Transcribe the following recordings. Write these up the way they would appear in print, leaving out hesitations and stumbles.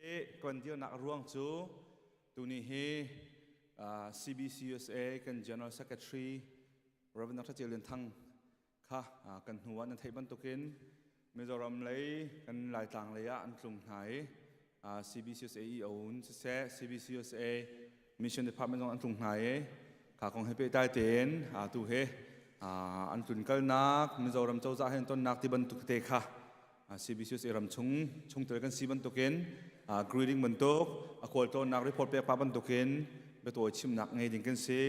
Kan dirnak a ruang cu tuni hi CBCUSA kan General Secretary Reverend Dr. Ceu Lian Thang kha kan hnu ah nan theih bantukin Mizoram lei kan Laitlang lei ah an tlung hna i CBCUSA EO in siseh CBCUSA Mission Department zong an tlung hna i kha kong he pehtlai tein tu he an tlun kalnak Mizoram cozah he an tonnak ti bantuk te kha CBCUSA ram chung chungtel kan si bantukin greeting bantuk a khualtlawnnak report pek pa bantukin biatawi chimnak ngei ding kan si.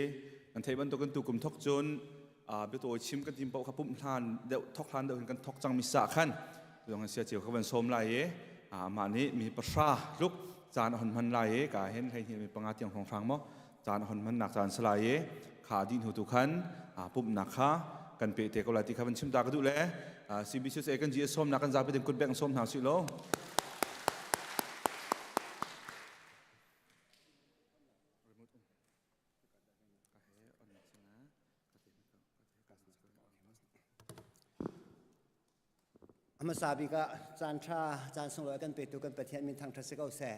Kan theih bantukin tu kum thok cun biatawi chim kan tim paoh kha pumh hlan deuh thok hlan deuh hin kan thok cang mi sa khan zong an sia cio kha van sawm lai i amah nih mi pahra tluk caan a hon hman lai i ka hin hlei mi panga tiang hrawng hrang maw caan a hon hmannak caan si lai i kha dih hnu tu khan pumhnak kha kan pe te ko lai ti kha van chim ta ka duh le CBCUSA kan GS sawmnak kan zapi din kut beng sawm hna sih law. A hmasa bik ah caan ṭha, caan sunglawi kan petu kan Pathian min thangṭhat si ko seh.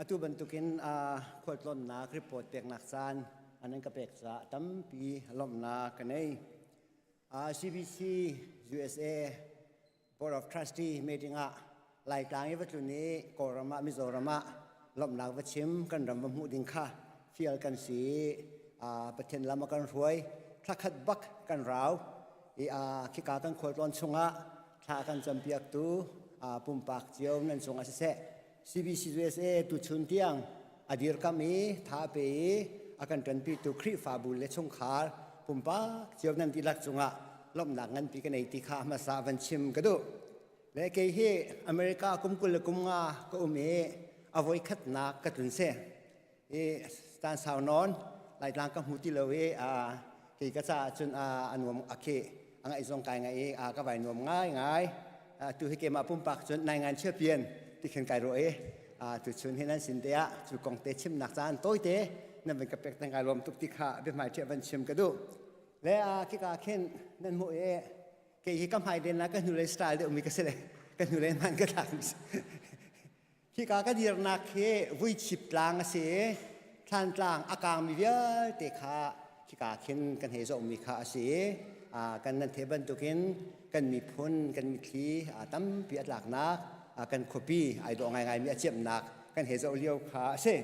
Atu bantukin khualtlawnnak report peknak caan an ka pek caah tampi lawmhnak ka nei. CBC USA Board of Trustee meeting ah Laitlang i va tlun i Kawlram ah Mizoram ah lawmhnak va chim kan ram va hmuh ding kha fial kan si i Pathian lam a kan hruai thlakhat bak kan rau i khika kan khualtlawn chungah thla kan campiaktu pumpak cio nan cungah siseh CBC USA tuchun tiang a dirkam i tha pe i a kan ṭanpitu Khrihfabu le chungkhar pumpak cio nan dihlak cungah lawmhnak nganpi ka nei ti kha hmasa van chim ka duh. Le kei hi America kum 20 le kum nga ka um i a voi khatnak ka tlun si. I tan sau nawn Laitlang ka hmu ti lo i kei ka caah cun a nuam a khi a ngaih zong kai ngai i ka vai nuam ngai ngai. Tu hi keimah pumpak cun nai ngan chia pian ti khin kai ruah i tu chun hi nan sin te ah cu kong te chimnak caan tawite nan van ka pek tang kai lawm tuk ti kha biahmai ṭhiah van chim ka duh. Le khika khin nan hmuh i kei hi ka hmai den la ka hnulei style deuh mi ka si le ka hnulei hman ka thlak mi si. Hika ka dirnak hi vuichip tlang a si i thlantlang a kaangmi vialte kha hika khin kan hei zohmi kha a si i kan nan theih bantukin kan miphun kan mitthli tampi a tlaknak kan khuapi ai dawh ngaingaimi a ciamnak kan hei zoh lio kha a si.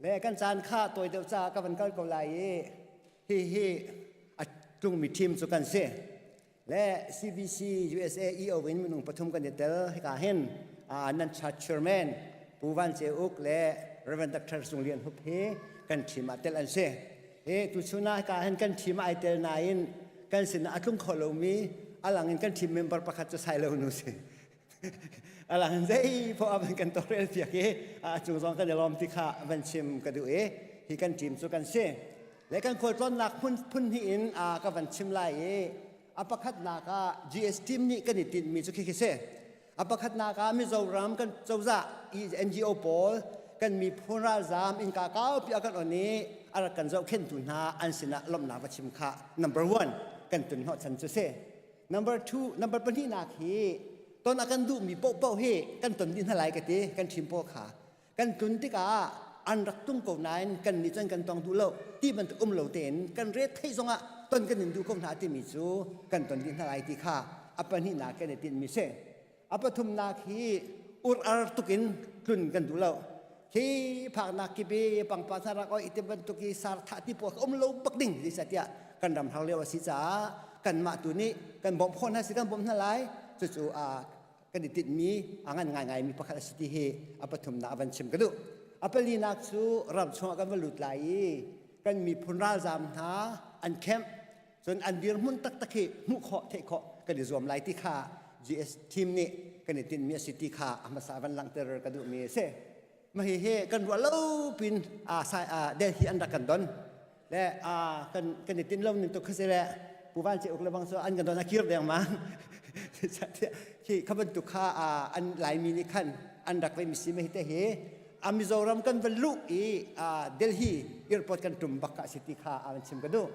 Le kan caan kha tawi deuh caah ka van kal ko lai i hihi a tlungmi team cu kan si. Le CBC USA EO in minung pathum kan i tel. Hika hin nan church chairman Pu Van Ce Uk le Reverend Dr. Sung Lian Hup hi kan team ah tel an si. Hi tuchun ah hika hin kan team ai tel nain kan sin ah a tlung kho lomi alang in kan team member pakhat cu sai lo nu si. Alang in zei poah van kan tawlrel piak i a cung zong kan i lawm ti kha van chim ka duh i hi kan team cu kan si. Le kan khualtlawnnak phun phun hnih in ka van chim lai i a pakhatnak ah GS team nih kan i tinhmi cu khi khi si. A pakhatnak ah Mizoram kan cozah NGO pawl kan miphun ralzaam innka kaupi a kan on i a rak kan zohkhenhtu hna an sinah lawmhnak va chim kha number one kan tun hnawhchan cu si. Number two, number pahnihnak hi ton a kan duhmi paohpaoh hi kan ton dih hna lai ka ti, kan ṭhim pawl kha. Kan tlun tikah an rak tung ko nain kan nih cun kan tong duh lo ti bantuk um lo tein kan ret theih zongah ton kan in duh ko hna timi cu kan ton dih hna lai ti kha a pahnihnak kan i tinhmi si. A pathumnak hi ur-ar tukin tlun kan duh lo. Khi phaknak kip i pangpar hna rak oi ti bantuk i sar thah ti pawl um lo bak ding ti tiah kan ram har lio a si caah kanmah tu nih kan bawmh khawh hna si kan bawmh hna lai. Cucu kan i tinhmi a ngan ngaingaimi pakhat a si ti hi a pathumnak a van chim ka duh. A palinak cu ram chungah kan va lut lai i kan miphun ralzaam hna an kemh cun an dirhmun taktak hi hmuh khawh theih khawh kan i zuam lai ti kha GS team nih kan i tinhmi a si ti kha a hmasa van langhter ka duhmi a si. Mah hihi kan ruah lo pin a sai a Delhi an rak kan don le a kan kan i tinh lo ning tuk kha si le Pu Van Ce Uk le bang cu an kan don a kir deng ma khi kha bantuk kha an Laimi nih khan an rak ve mi si me te hi a Mizoram kan van luh i Delhi airport kan tum bak ka si ti kha an chim ka duh.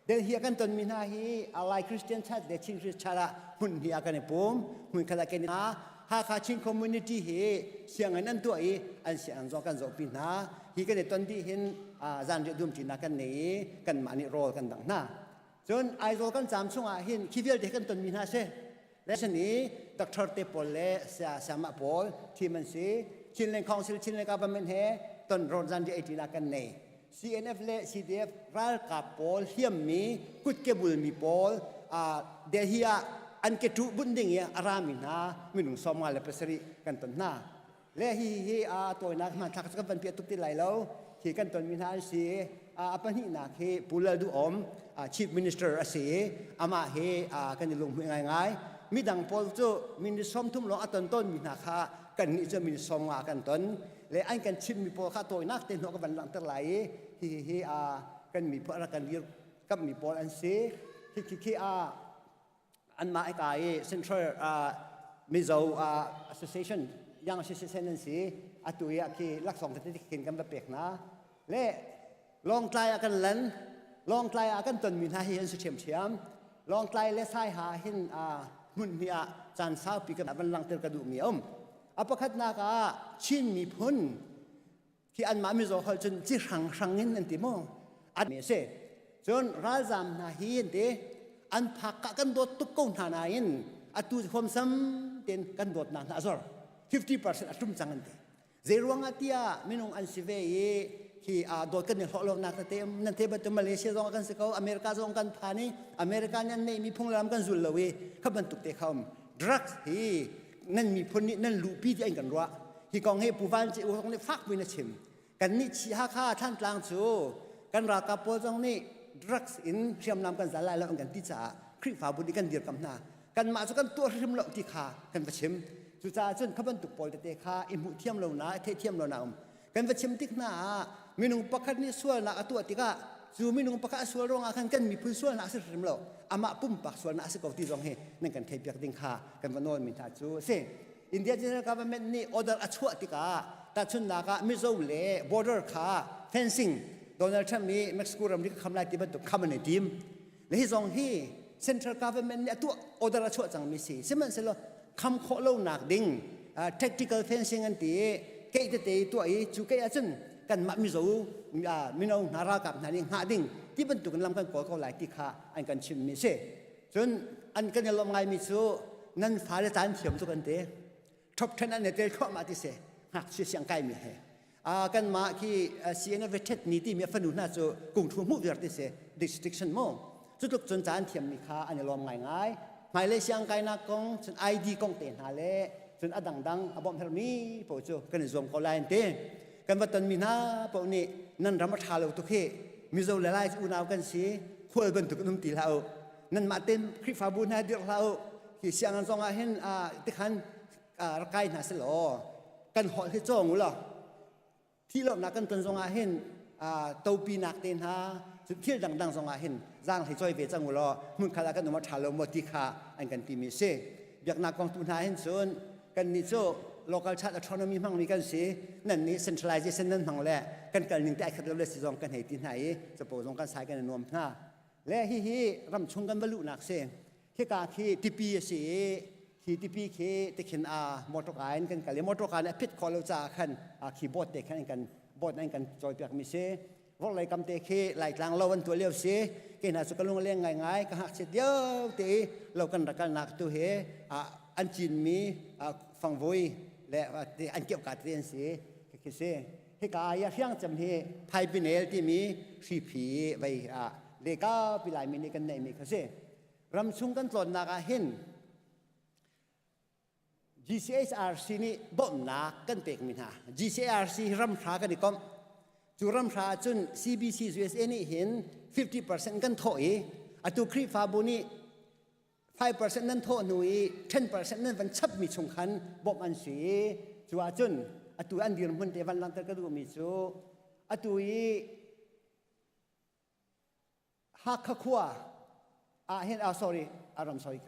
Delhi a kan tonmi hna hi Lai Christian Church le Chin Christian Church ah hmun hnih ah kan i pum. Hmun khat ah kan i. Hakha Chin Community hi sianginn an tuah i an sianginn zong kan zohpi hna. Hi kan i ton dih hin zanriah dumṭinak kan nei i kanmah nih rawl kan dangh hna. Cun Aizawl kan caam chungah hin khi vialte kan tonmi hna si. Lesson i doctor te pawl le sayamah pawl thim an si. Chinland Council, Chinland Government he ton rawn zanriah eiṭinak kan nei. CNF le CDF ralkap pawl hliammi kutke bulmi pawl Delhi ah an ke ṭuh bunh ding i a rami hna minung 57 kan ton hna. Le hi hi a tawinak hmanthlak cu kan van piah tuk ti lai lo. Hi kan tonmi hna an si. A pahnihnak hi Pu Lal Duh Om Chief Minister a si i amah hi kan i lunghmuih ngaingai. Midang pawl cu minute 30 lawng a ton tawnmi hna kha kannih cu minute 50 kan ton. Le an kan chimmi pawl kha tawinak te hnawh ka van langhter lai i hihi hi kan miphun a rak kan dir kammi pawl an si. Hi khi khi anmah ika i Central Mizo Association Young Association an si. Atu i khi laksawng tete khin kan va pek hna. Le Lawngtlai ah kan lan. Lawngtlai ah kan tonmi hna hi an si ṭhiamṭhiam. Lawngtlai le Saiha hin hmun hnih ah caan saupi kan van langhter ka duhmi a um. A pakhatnak ah Chin miphun khi anmah Mizo holh cun ci hrang hrang in an ti maw? An a si. Cun ralzaam hna hi an ti an phak ka kan dawt tuk ko hna nain atu huamsam tein kan dawtnak hna a zor. 50% a tlum cang an ti. Zeiruangah tiah minung an si ve i hi dawt kan i hlawh lonak tete nan the bantuk Malaysia zong kan si ko America zong kan phan i America nih an neihmi phunglam kan zul lo i kha bantuk te kha um drugs hi nan miphun nih nan luhpi ti an kan ruah hi kong hi Pu Van Ci U zong nih fak piin a chim kan nih chi Hakha Thantlang cu kan ralkap pawl zong nih drugs in hriamnam kan zal lai lo an kan ti caah Khrihfabu nih kan dirkamh hna kanmah cu kan tuah hrim lo ti kha kan va chim cucaah cun kha bantuk pawl tete kha i hmuh thiam lo na i theih thiam lo na um kan va chim tik hna ah minung pakhat nih sualnak a tuah tikah cu minung pakhat a sual ruangah khan kan miphun sualnak a si hrim lo amah pumpak sualnak a si ko ti zong hi nan kan theihpiak ding kha kan va nawl mi hna cu a si India General Government nih order a chuah tikah tahchunhnak ah Mizo le border kha fencing Donald Trump nih Mexico ramri ka kham lai ti bantuk kham an i tim Le hi zong hi central government nih a tuah order a chuah cangmi si. Sihmanhsehlaw kham khawh lonak ding tactical fencing an ti i keih tete tuah i cu keih ahcun kanmah Mizo mino hna ralkap hna nih hngah ding ti bantukin lam kan kawl ko lai ti kha an kan chimmi si. Cun an kan i lawmh ngaimi cu nan fale caan thiam tuk an ti. Top 10 an i tel thluahmah ti si. Ngakchia siang kaimi he. Kanmah khi CNF thet ni timi a fanu hna cu kungthu hmuh viar ti si distinction mu cu tluk cun ca an thiammi kha an i lawm ngaingai hmailei siang kainak kong cun ID kong te hna le cun a dangdang a bawmh hermi paoh cu kan i zuam ko lai an ti kan va tonmi hna paoh nih nan ram a ṭha lo tuk hi Mizo le Lai cu unau kan si khual bantuk in um ti hlah u nanmah ten Khrihfabu hna dirh hlah u hi sianginn zong ah hin tikhan rak kai hna selaw kan holh hi cawng u law thi lonak kan ton zong ah hin topinak te hna thil dangdang zong ah hin zaang hlei choi ve cang u law hmun khat ah kan um a ṭha lo maw ti kha an kan timi si biaknak kong tu hna hin cun kan nih cu local church autonomy hmangmi kan si nan nih centralization nan hmang le kan kal ning te ai khat lo le si zong kan hei ti hna i capo zong kan sai kan i nuam hna le hihi ram chung kan va luhnak si Khika khi tipi a si i khi tipi khi tikhin a motor car in kan kal i motor car nih a phit khawh lo caah khan khi boat te khan an kan boat an kan cawipiak mi si. Vorlei kam te khi Laitlang lo an tuah lio si. Kei hna cu ka lung a leng ngaingai ka ngakchiat lio te i lo kan rak kalnak tu hi an cinmi fangvoi le an keuh ka te an si khi si. Hika i a hriang cem hi phaipinel timi hriphi vei leka pi Laimi nih kan neihmi kha si. Ramchung kan tlawnnak ah hin GCHRC nih bawmhnak kan pekmi hna. GCHRC hi ramhra kan i komh. Cu ramhra ahcun CBC USA nih hin 50% kan thawh i atu Khrihfabu nih 5% nan thawh hnu i 10% nan van chapmi chung khan bawmh an si i cu ahcun atu an dirhmun te van langhter ka duhmi cu atu i Hakha khua ah hin ah sorry aram sorry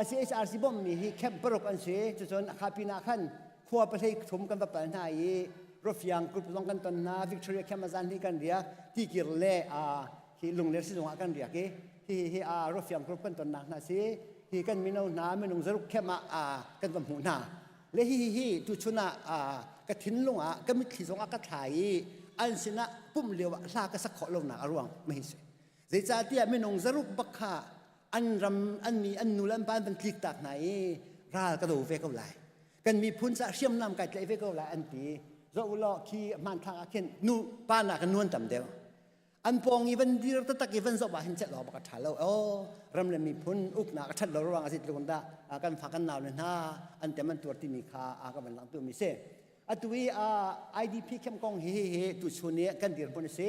CHRC bawmhmi hi camp paruk an si cucun Hakha pin ah khan khua pahlei thum kan va pal hna i Rufiang group zong kan ton hna Victoria camp azan hi kan riak Tikir le hi Lungler sizung ah kan riak i hi hi hi Rufiang group kan tonnak hna si. Hi kan mino hna minung zaruk camp ah kan va hmuh hna. Le hi hi tuchun ah ka thinlung ah ka mitthli zong ah ka thla i an sinah pumh lio ah hla ka sak khawh lonak a ruang ma hi si. Zeicahtiah minung zaruk bak kha an ram an mi an nu le an pa an van tlik tak hna i ral ka do ve ko lai. Kan miphun ca hriamnam kai tlaih ve ko lai an ti. Zoh u law khi hmanthlak ah khin nu pa nak in nu an tam deuh. An pawng i van dir taktak i van zoh ah hin chet law bak a ṭha lo. Oh, ram le miphun uknak a ṭhat lo ruang a si tluk dah kan fa kan nau le hna an tem an tuar timi kha a ka van langhter mi si. Atu i IDP camp kong hi hi tu chun i kan dirhmun a si.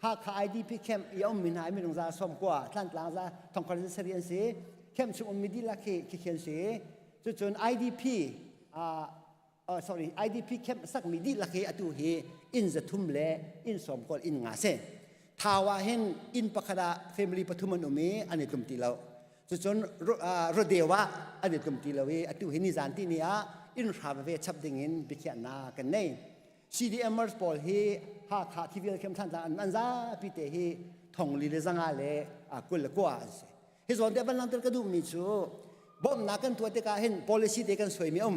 Hakha IDP camp i a ummi hna minung za 90, Tlantlang za thongkhat in sarih an si. Camp chung ummi dihlak hi khikhi an si. Cucun IDP sorry IDP camp sakmi dihlak hi atu hi inn 300 le inn 90 inn nga si. Thau ah hin inn pakhat ah family pathum an um i an i tlum ti lo. Cucun Rodeo ah an i tlum ti lo i atu hi nizan ti ni ah inn hra veve chap ding in biakhiahnak kan nei. CDMers pawl hi Hakha Thivial Khem Thantlang an an zapi te hi thongli le zanga le 29 an si. Hi zawn te van langhter ka duhmi cu bawmhnak kan tuah tikah hin policy te kan suaimi um.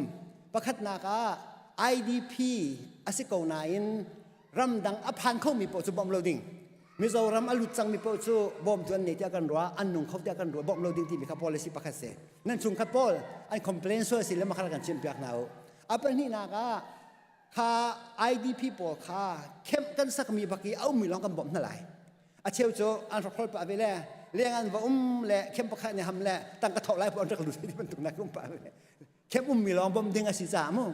Pakhatnak ah IDP a si ko nain ramdang a phan khomi paoh cu bawmh lo ding. Mizoram a lut cangmi paoh cu bawmtu an nei tiah kan ruah, an nung kho tiah kan ruah, bawmh lo ding timi kha policy pakhat si. Nan chungkhat pawl an complain sual si le makha kan chimpiak hna u. A pahnihnak ah kha IDP pawl kha camp kan sakmi bak i a ummi lawng kan bawmh hna lai. A cheu cu an rak pah ve le leng an va um le camp pakhat nih ham le tangka thawh lai an rak lut ti bantuk nak um pah ve. Camp ummi lawng bawmh ding a si caah mu.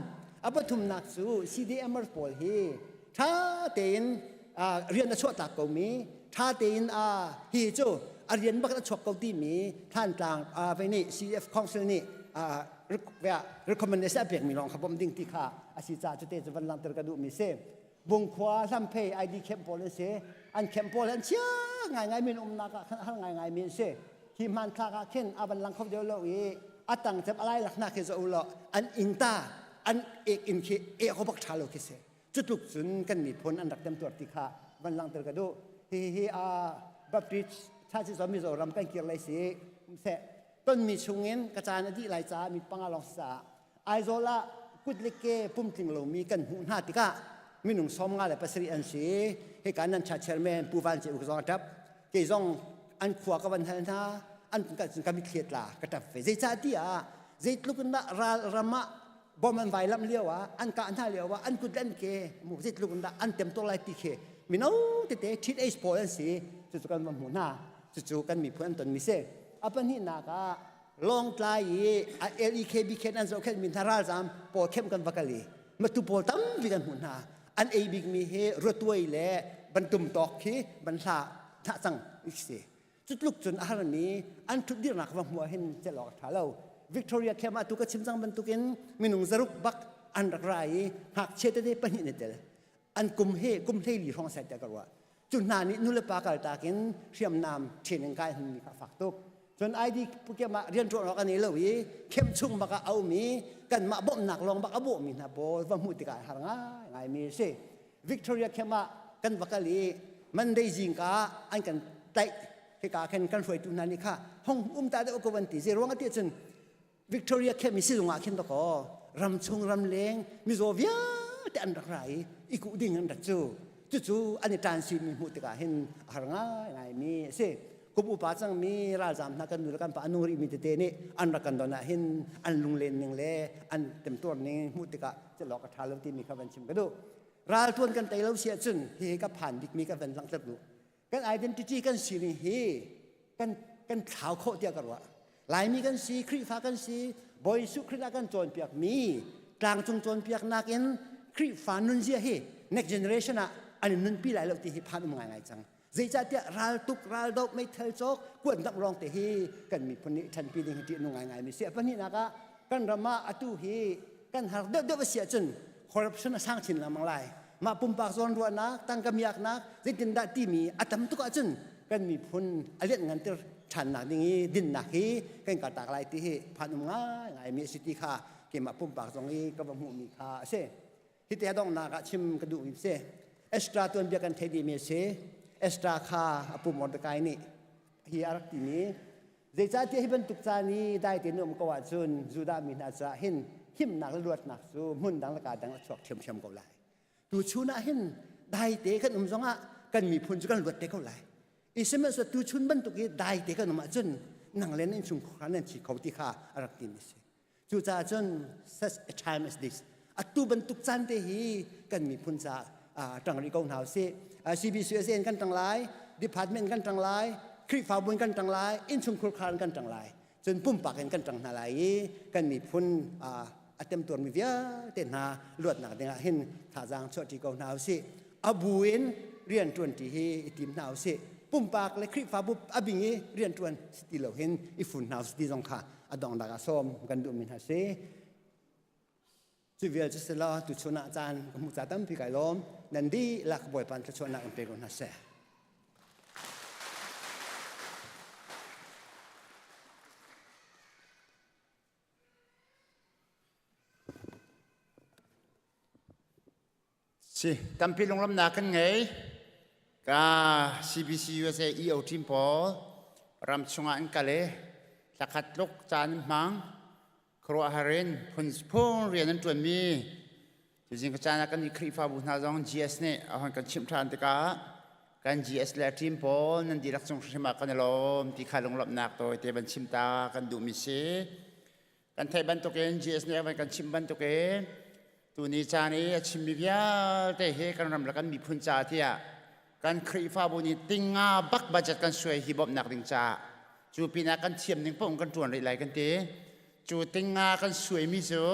A pathumnak cu CDMers pawl hi tha tein rian a chuah tak ko mi tha tein hi cu a rian bak a chuak ko timi Thantlang vei nih CDF Council nih recommendation a pekmi lawng kha bawmh ding ti kha a si caah cute cu van langhter ka duhmi si. Bungkhua Hlamphei ID camp pawl an si. An camp pawl an chia ngaingai min umnak ah khan har ngaingai mi an si. Hi hmanthlak ah khin a van lang kho deuh lo i a tang cem a lai laknak khi zoh law an inn ta an ek inn khi ek bak tha lo khi si. Cutluk cun kan miphun an rak temtuar ti kha van langhter ka duh. Hi hi a Baptist Church zo Mizoram kan kir lai si seh tonmi chungin ka caan a dih lai caah mi panga lawng si caah Aizawl ah kut le ke pumtling lomi kan hmuh hna tikah minung 57 an si. Hika nan cha chairman Pu Van Ce Uk zong a ṭap. Kei zong an khua ka van hal hna, an ka mitthli a tla, ka ṭap ve. Zeicah ti ah zeitluk in dah ral ram ah bom an vai lamh lio ah an kah hna lio ah an kut le an ke mu zeitluk in dah an tem tuk lai ti khi mino tete teenage pawl an si. Cucu kan va hmuh hna. Cucu kan miphun an tonmi si. A pahnihnak ah Lawngtlai i LEKB khen an zohkhenh mi hna ralzaam pawl khem kan va kal i matu pawl tampi kan hmuh hna. An ei bikmi hi ruatuai le bantum tawk khi ban hla thah cang si. Cutluk cun a harmi an ṭhutdirnak va hmuh hin celh awk a ṭha lo. Victoria camp ah tu ka chim cang bantukin minung 600 bak an rak ra i ngakchia tete pahnih an i tel. An kum he kum 14 hrawng sai tiah ka ruah. Cu hna nih nulepa kaltak in hriamnam training kai hmanmi kha a fak tuk. Cun ID camp ah rianṭuan awk an i lo i camp chung bak ah a um i kanmah bawmhnak lawng bak a bawhmi hna pawl va hmuh tikah har ngaingaimi a si. Victoria camp ah kan va kal i Monday zingka ah an kan tlaih. Hika khan kan hruaitu hna nih kha hong um ta deuh ko an ti. Zei ruang ah tiah cun Victoria camp i sizung ah khin dakaw ramchung ramleng mizaw vialte an rak ra i i kuh ding an rat cu cucu an i ṭan mi hmuh tikah hin a har ngaingaimi a si. Kum upa cangmi ralzaam hna kan nu le kan pa a nung rihmi tete nih an rak kan don ah hin an lunglen ning le an temtuar ning hmuh tikah celawk a ṭha lo timi kha van chim ka duh. Ralṭuan kan tei lo si ahcun hihi ka phan bikmi ka van langhter duh. Kan identity kan sining hi kan kan thlau khawh tiah ka ruah. Laimi kan si, Khrihfa kan si, Bawi Jesuh Khrih ah kan cawnpiakmi tlangcung cawnpiaknak in Khrihfa nunzia hi next generation ah an in nunpi lai lo ti hi phan um ngaingai cang. Zeicahtiah raltuk, raldoh, meithal cawk, kuan dangh lawng te hi kan miphun nih ṭhanpi ding hi ṭih nung ngaingai mi si. A pahnihnak ah kan ram ah atu hi kan har deuhdeuh a si ahcun corruption a sang chin lengmang lai. Mah pumpak zawn ruahnak, tangka miaknak, zeitindah timi a tam tuk ahcun kan miphun a lianh nganter ṭhannak ding i dinnak hi kan kartak lai ti hi phan um ngaingai mi a si ti kha keimah pumpak zong i ka va hmuhmi kha a si. Hiti a donghnak ah chim ka duhmi si. Ezra tuanbia kan theih dihmi a si. Ezra kha a pu Mordecai nih hi a rak timi. Zeicahtiah hi bantuk caan i dai tein um ko ahcun Judah mi hna caah hin himnak le luatnak cu hmun dang le kaa dang a chuak ṭhiamṭhiam ko lai. Tuchun ah hin dai te kan um zongah kan miphun cu kan luat te ko lai. I sihmanhsehlaw tuchun bantuk i dai te kan um ahcun nang le na innchungkhar nan thi kho ti kha a rak timi a si. Cucaah cun such a time as this atu bantuk caan te hi kan miphun caah ṭang rih ko hna usih. CBCUSA in kan ṭang lai, department kan ṭang lai, Khrihfabu in kan ṭang lai, innchungkhur khar in kan ṭang lai. Cun pumpak in kan ṭang hna lai i kan miphun a temtuarmi vialte hna luatnak dingah hin thazaang chuahṭi ko hna usih. A bu in rian ṭuanṭi hi i tim hna usih. Pumpak le Khrihfabu a bing i rian ṭuan si ti lo hin i fun hna usih ti zong kha a donghnak ah sawm kan duhmi hna si. Cu vial cu si law tuchun ah caan ka hmuh ca tampi kai lawm. Nan dihlak Bawipa thluachuahnak in pe ko hna seh. Si, tampi lunglawmhnak kan ngei. Ka CBC USA EO team pawl ram chungah an kal i thlakhat tluk caan an hmang. Khuaruahhar in phun phun rian an ṭuanmi tuzing ka caan ah kan i Khrihfabu hna zong GS nih a hon kan chimh ṭhan tikah kan GS le team pawl nan dihlak cung hrimhrim ah kan i lawm ti kha lunglawmhnak tawite van chim ta kan duhmi si. Kan theih bantukin GS nih a van kan chimh bantukin tuni caan i a chimmi vialte hi kan ram le kan miphun ca tiah kan Khrihfabu nih tinga bak budget kan suai hi bawmhnak ding caah cu pinah kan thiam ning paoh kan ṭuan rih lai kan ti. Cu tinga kan suaimi cu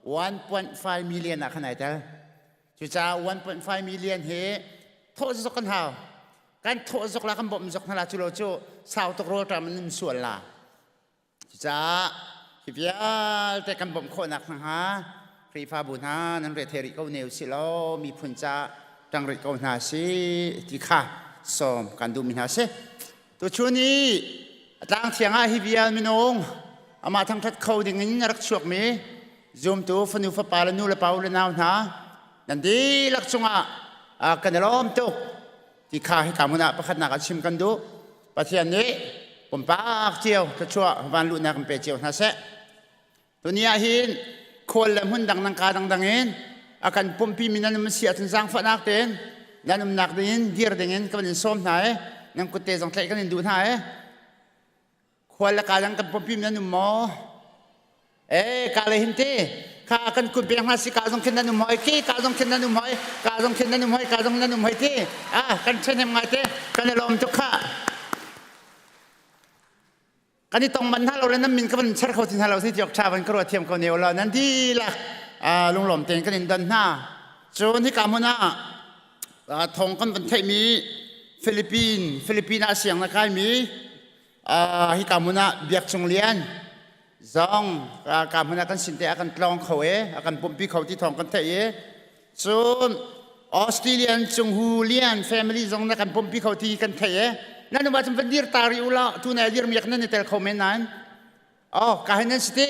1.5 million ah khan ai tel. Cucaah 1.5 million hi thawh zok kan hau. Kan thawh zok la kan bawmh zok hna la cu lo cu sau tuk rawl ṭam in sual la. Cucaah hi vialte kan bawmh khawhnak hnga Khrihfabu hna nan re rih ko ne usih law miphun ca ṭang rih ko hna si ti kha sawm kan duhmi hna si. Tuchun i a tlang thiang ah hi vial minung amah thangṭhat kho dingin a rak chuakmi zumtu fanu fapa le nu le pa u le nau hna nan dihlak cungah kan i lawm tuk. Ti kha hika hmun ah pakhatnak ah chim kan duh. Pathian nih pumpak cio thluachuah van luhnak in pe cio hna seh. Tuni ah hin khual le hmun dang nang ka dangdang in a kan pumpi mi nan um si ahcun zaangfahnak tein nan umnak ding in dir ding in kan in sawm hna i nan kutte zong tlaih kan in duh hna i Khual le ka dang kan pawpi nan um maw? Eh, ka le hin te kha kan kut beng hna si ka zong khin nan um hoi ki ka zong khin nan um hoi ka zong khin nan um hoi ka zong nan um hoi ti ah kan ṭhen hem ngai te kan i lawm tuk kha kan i tong man hna lo le nan min ka van cher kho ti hna lo si tiok ṭha van ka ruat thiam ko ne lo nan dihlak lunglawm tein kan in don hna cun hika hmun ah thong kan van theihmi Philippine Philippine ah siang na kaimi Hika hmun ah Biak Cung Lian zong ka hmun ah kan sin te a kan tlawng kho e a kan pumpi kho ti thawng kan theih i cun Australian Cung Hu Lian family zong na kan pumpi kho ti kan theih e nan um ahcun van dir ta rih u law tu na dir miak nan i tel kho men nain oh ka hin nan si ti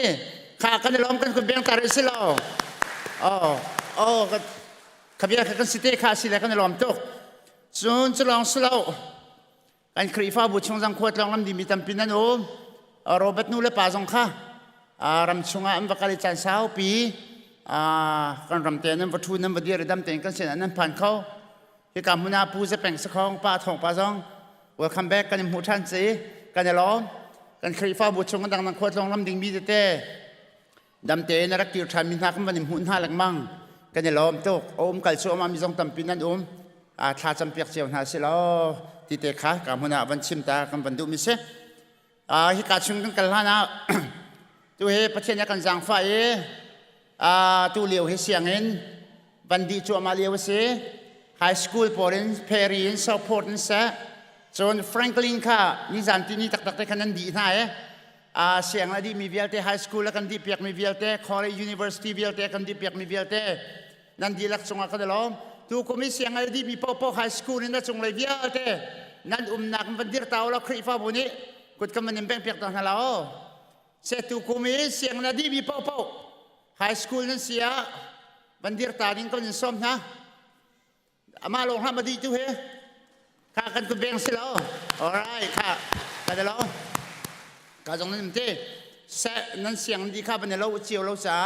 kha kan i lawm kan kun beng ta rih si lo oh oh ka bia kha kan si te kha si le kan i lawm tuk cun cu lawng si lo Kan Khrihfabu chung zong khua tlawng lam dimi tampi nan um. Robert nu le pa zong kha ram chungah an va kal i caan saupi kan ram te nan va ṭhu nan va dir i dam tein kan sinah nan phan kho. Hika hmun ah Pu Zepeng Sakhong pa Thawng pa zong welcome back kan in hmuh ṭhan si kan i lawm. Kan Khrihfabu chung dang dang khua tlawng lam dingmi tete dam tein a rak kir ṭhanmi hna kan van in hmuh hna lengmang kan i lawm tuk a um kal cu amah mi zong tampi nan um thla campiak cio hna si law ti te kha ka hmun ah van chim ta kan van duhmi si hika chung kan kal hlan ah tu hi Pathian nih kan zaangfah i tu lio hi sianginn van dih cuahmah lio a si high school pawl in Perry in Southport in seh cun Franklin kha nizan ti ni taktak te khan nan dih hna e siang a dihmi vialte high school a kan dih piakmi vialte college university vialte kan dih piakmi vialte nan dihlak cungah kan i lawm tu kum i siang a dihmi paohpaoh high school in a cunglei vialte nan umnak in van dir ta ulaw Khrihfabu nih kut kan van in bengh piak ta hna lo se tu kum i siang na dihmi paohpaoh high school nan si ah van dir ta ding kan in sawm hna Amah lawng hlah ma dih tu he. Kha kan kut beng si lo. Alright, kha. Ka lo. Ka zong nan te nan siang di kha ban lo cio lo ca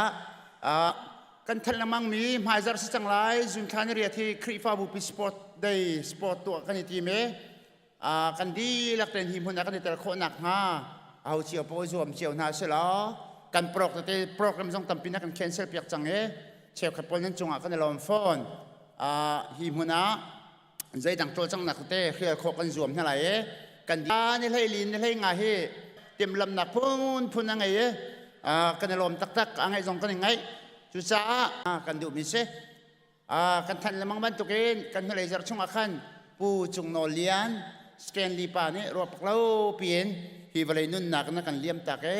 kan than lengmang mi hmaizar si cang lai zun thla ni riat hi Khrihfabu pi sport day sport tuah kan i tim e kan dihlak ten hi hmun ah kan i tel khawh nak hnga aho cio po zuam cio hna si law kan prok tete program zong tampi na kan cancel piak cang e cheukhat pawl nan cungah kan i lawm fawn. Hi hmun ah zeidang cawlcanghnak tete hrial khawh kan zuam hna lai i kan ni hlei li ni hlei nga hi timhlamnak phunphun a ngei i kan i lawm taktak, a ngaih zong kan i ngaih. Cucaah kan duhmi si kan thanh lengmang bantukin kan hnulei zarh chungah khan Pu Cung Nawl Lian Stanley pa nih ruahpak lo piin hi vawlei nunnak na kan liam tak i.